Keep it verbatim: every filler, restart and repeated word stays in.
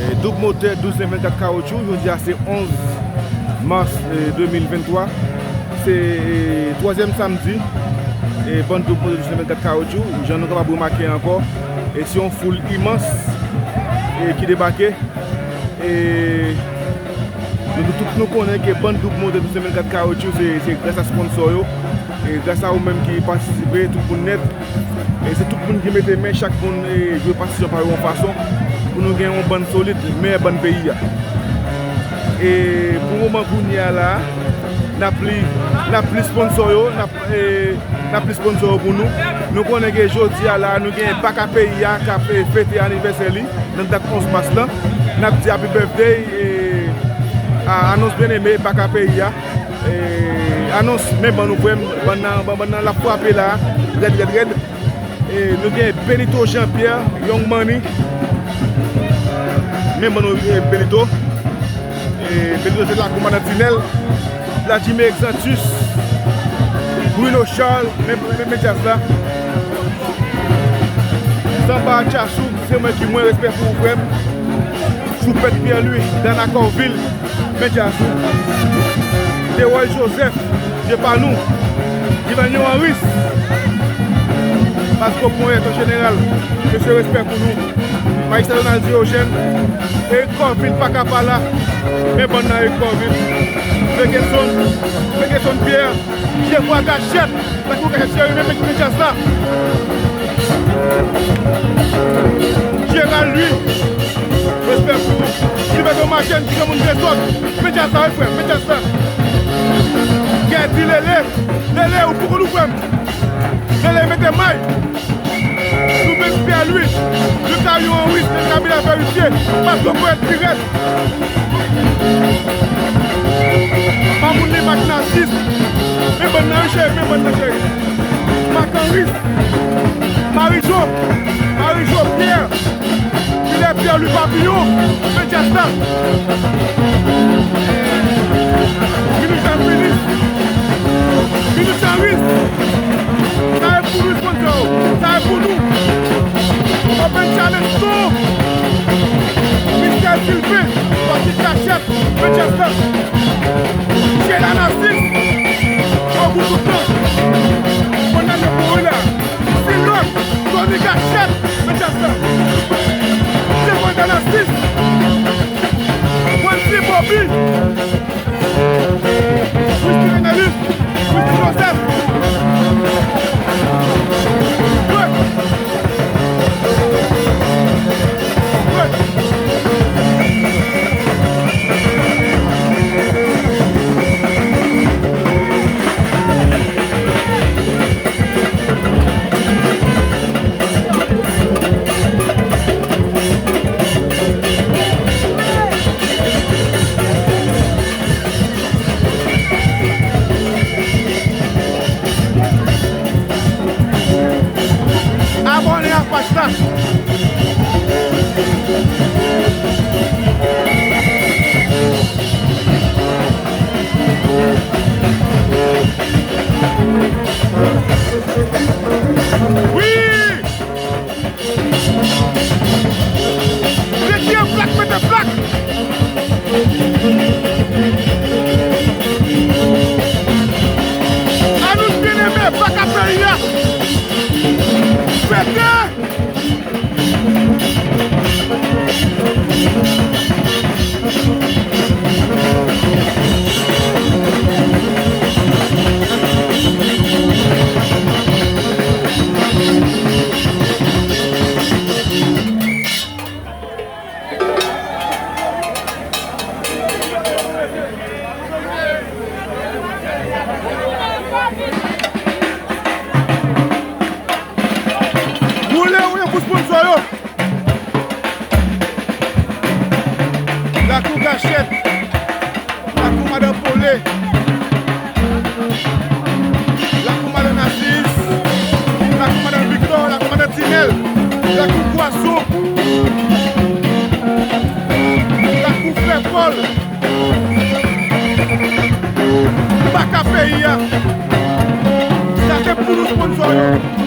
E, Doub Motè douz vennkat Kawotchou, jodi a se onz mas, e, de mil venntwa. Se, e, twazyèm samdi, e, bann Doub Motè douz vennkat Kawotchou, jan nou kapab remake ankò, e, se yon foul imans, e, ki debake. E, nou, nou tout nou konnen ke bann Doub Motè douz vennkat Kawotchou, se, se gras a sponsò yo, e gras a ou menm ki patisipe, tout moun nèt. E se tout moun ki mete men, chak moun, e, jwe patisyon pa yo yon fason pou nou gen yon bann solid, meyè bann peyi a. E pou moman kounye a la, n ap li, n ap li sponsò yo, n ap, e, n ap li sponsò yo pou nou. Nou konnen ke jodi a la, nou gen Baka peyi a k ap, e, fete anivèsè li nan dat onz mas lan. N ap di happy birthday, e, a, anons byeneme, Baka peyi a. E, anons, men bann nou frè m, bann nan, bann, bann nan l ap frape la, rèd, rèd, rèd. E, nou gen Benito Jean Pierre, Young Money. Men bann nou, e, Benito. E, Benito se lakou madan Tinèl. Vladimir Exantus, Bruno Charles, men, men, men djaz la. Samba Tchasou, se mwen ki mwen, respè pou ou frè m. Choupèt Pierre Louis, Dana Corville, men djaz ou. Deroy Joseph, je pa nou. Divanyo Henris, Pasco Poyet an jeneral, mesye respè pou nou. Majistra Donald Diogène, Eric Corville pa ka pa la, men bann nan Eric Corville. Fekeson, Fekeson Pierre, Jefwa Gachèt, Lakou Gachèt cheri, men, men, men djaz la. Gérald Louis, respè pou ou. Gilberto Martin, ti granmoun dezòd, men djaz la, wi, frè, men djaz la. Gèdi Lele, Lele, ou poko nou frè m. Lele mete may. Loubenn Pierre Louis, Lucario Henry, Stanley Kabila verifye, Pasco Poyet pi rèd. Mamoun li Mak Nasis, men bann nan cheri, men bann nan cheri. Mak Henry, Marijo, Marijo Pierre, Vilè Pierre Louis Papillon, men djaz la. Minis Jan Finis, Minis Jan Ris, sa e pou nou. Sa e pou nou. Open Challenge Tour. Mister Sylvain, sòti kachèt, men djaz la. Sheila Narcisse, obou tout tan. Konn nan men pou ou la. Silòt, Tony Gachèt, men djaz la. Devon Narcisse, Wendy Bobby. Christine Enelus, Christine Joseph. Abòne ak paj la. Wi! Retire plak, mete plak. Ann nou byeneme, Baka peyi a. Fete! Woule, woule pou sponsò yo. Lakou Gachèt. Lakou Madan Pole. Lakou Madan Aziz. Lakou Madan Viktò. Lakou Madan Tinèl. Lakou Pwason. Lakou Frè Pòl. Baka peyi a. Sa se pou nou sponsò yo.